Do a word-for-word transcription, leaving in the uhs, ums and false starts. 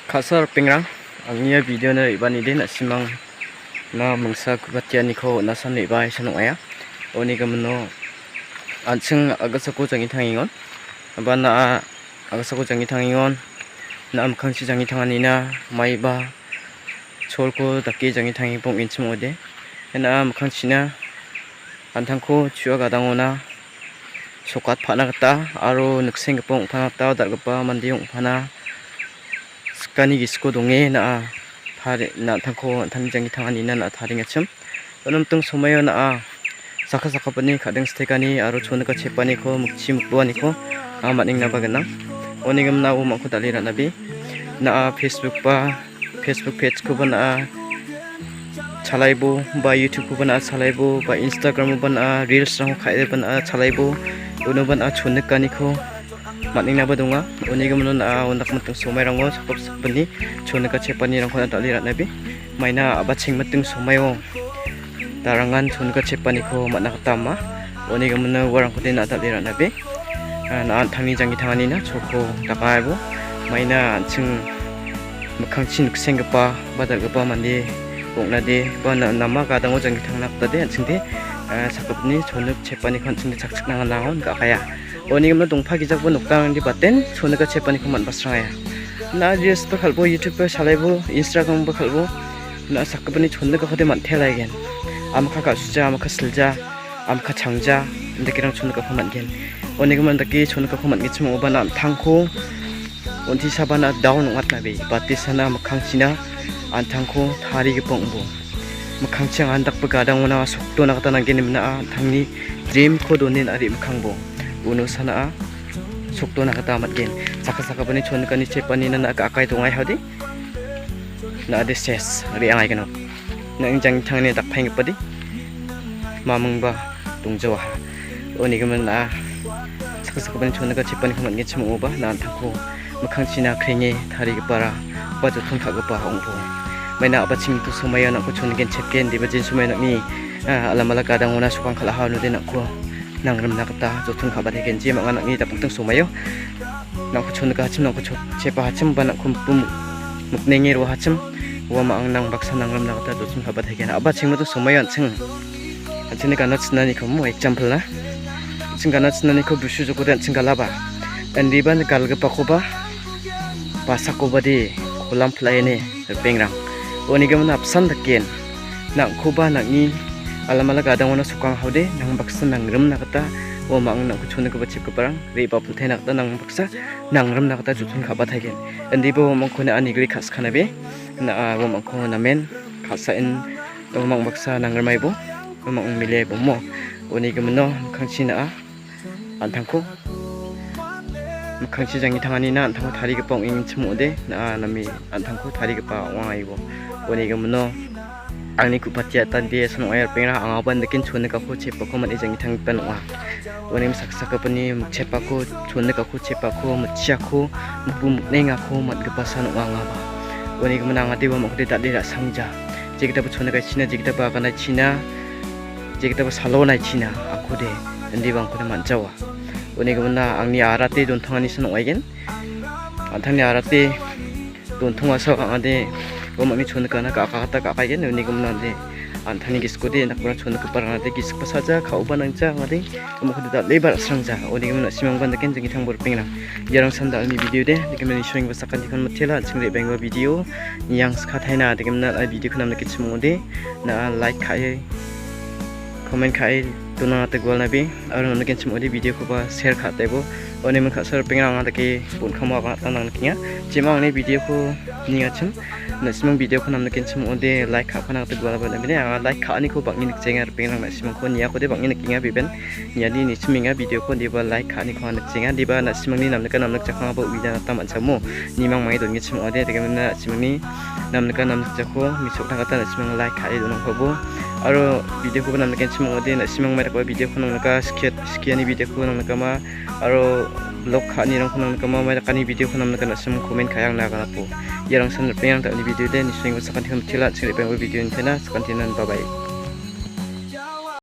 Ka·sa ripengrang, angni ia video-na re·baanide na·simangna mingsa ku·patianiko on·asan re·baasan ong·aia. Uni gimino an·ching a·gilsako janggi tangengon. Ba na·a a·gilsako janggi tangengon. Na·a mikkangchi janggi tanganina maiba cholko dake janggi tangengipa ong·enchim ong·ode. Na·a mikkangchina an·tangko chu·a gadangona sokat pa·na gita aro niksenggipa ong·pana gita dal·gipa mande ong·pana sikani gisiko donge na·a tari-, na·tangko an·tangni janggi tanganina na·a tariengachim. Uno miting somaio na·a saksa sakgipani ka·deng sitekani aro chonikachepaniko mikchi mikboaniko a man·engnaba gnang. Uni gimina uamangko dal·e ra·nabe. Na·a Facebook ba, Facebook page-koba na·a chalaibo, ba YouTube-koba na·a chalaibo, ba Instagram-oba na·a reels-rangko ka·eba na·a chalaibo, unoba na·a chonikaniko man·engnaba donga. Uni gimino na·a undak miting somairango sakgip sakgipani chonikachepanirangko na·a dal·e ra·nabe. Maina a·bacheng miting somaio darangan chonikachepaniko man·a gita ama. Uni gimino uarangkode na·a dal·e ra·nabe. Ah, na an·tangni janggi tanganina cholko dakaibo. Maina an·ching mikkangchi niksenggipa ba dal·gipa mande ong·nade ba na-, nama gadango janggi tangna gitade an·chingde, ah, sakgipni chonik chepaniko an·chingde chakchikna ganaon ga·aia. Uni gimino dongpa gijakbo nokdangde baten chonikachepaniko man·basrangaia. Na reels-ba kal·bo, YouTube-ba chalaibo, Instagram-ba kal·bo, na sakgipani chonikakode man·telaigen. Amka ga·suja, amka silja, amka changja, indakerang chonikako man·gen. Uni gimin dake chonikako man·gichim ong·oba na an·tangko on·tisaba na down ong·atnabe, batisana mikkangchina an·tangko tarigipa ong·bo. Mikkangchi an·dakba gadangona sokdona gita nanggen ine mina an·tangni dream-ko donin ari mikkangbo. Uno sana·a sokdona gita man·gen. Saksa sakgipani chonikani chepanina na·a ga·akai dongai hode. Na·ade ses, re·angaigenok. Na·ing janggi tangni dakpaenggipade mamingba dongjawaha. Uni gimin na·a saksa sakgipani chonika chepaniko man·gichim ong·oba, na an·tangko mikkangchina krenge tarigipara ba joton ka·gipa ong·bo. Maina a·bacheng miting somaio nang·ko chonigen chepgen, deba jin somaio nang·ni, ah, alamala gadangona sokang kal·aha onode nang·ko nangrimna gita joton ka·bataigen. Jemanga nang·ni dakmiting somaio nang·ko chonika hachim, nang·ko cho-, chepa hachim ba nang·ko mik-, mik-, miknenge roa hachim, uamang nang baksa nangrimna gita joton ka·bataigen. A·bacheng miting somaio an·ching, an·chingni gana chinaniko mo example na. An·ching gana chinaniko busu jokode an·ching galaba. Indiba galgipakoba basakobade kolam pil·aene ripengrang. Uni gimin apsan daken nang·koba nang·ni alamala gadangona sokang hode nang baksa nangrimna gita uamang nang·ko chonikoba chepgiparang re·bapiltaina gita nang baksa nangrimna gita joton ka·bataigen. Indiba uamangko na·a nigri ka·sikanabe. Na·a uamangko namen ka·saen uamang baksa nangrimaibo, uamang miliaibo mo. Uni gimino mikkangchi na·a an·tangko mikkangchi janggi tanganina an·tangko tarigipa ong·enchim ong·ode, na·a name an·tangko tarigipa ong·angaibo. Uni gimino angni ku·patia tande san ong·a ripengrang, angaba indiken chonikako chepako man·e janggi tanggipa ong·a. Uni saksa sakgipani chepako, chonikako chepako, mitchiako, mikbu miknengako man·gipasan ong·a angaba. Uni gimin angade uamangkode dal·e ra·sangja. Jegitaba chonikaichina, jegitaba aganaichina, jegitaba salonaichina, angkode, indiba angkode man·jawa. Uni gimin angni arate dontanganisan ong·aigen. An·tangni arate dontongasao angade uamangni chonikana ga·akagita ga·akaigen. Uni gimin ande an·tangni gisikode indakgiparang chonigiparangade gisikba saja, ka·oba nangja angade uamangkode dal·eba ra·srangja. Uni gimin na·simangba indiken janggi tangbo ripengrang. Iarang san dal·ni video de, indiken mani showing ba sakantikon mitela, an·ching re·baenggipa video niang sikataina, indiken na·a video-ko namnikgenchim ong·ode, na·a like ka·e, comment ka·e donangna gita gualnabe, aro namnikgenchim ong·ode video-koba share ka·atebo. Uni min ka·sa ripengrang anga dake bon·kamo aganatna nangnikenga. Jema angni video-ko ningachim, na·simang video-ko namnikgenchim ong·ode like ka·pana gita gualaba namine, anga like ka·aniko bang·e nikjaenga ripengrang, na·simangko niakode bang·e nikenga beben. Niani nichimenga video-ko indiba like ka·aniko anga nikjaenga. Indiba na·simangni namnika namnikjakangaba uina gita man·jamo. Nimang mange dongichim ong·ode, indiba na·simangni namnika namnikjako mesokna gita na·simang like ka·e donangkabo. Aro video-koba namnikgenchim ong·ode, na·simang maidakgipa video-ko nangnika, skie-, skiani video-ko nangnikama, aro vlog ka·anirangko nangnikama, maidakani video-ko namnika na·simang comment ka·e angna aganapo. Iarang san ripengrang dal·ni video de, nisoenggipa sakantikon mitela, an·ching re·baenggipa video nitena, sakantinan bye bye.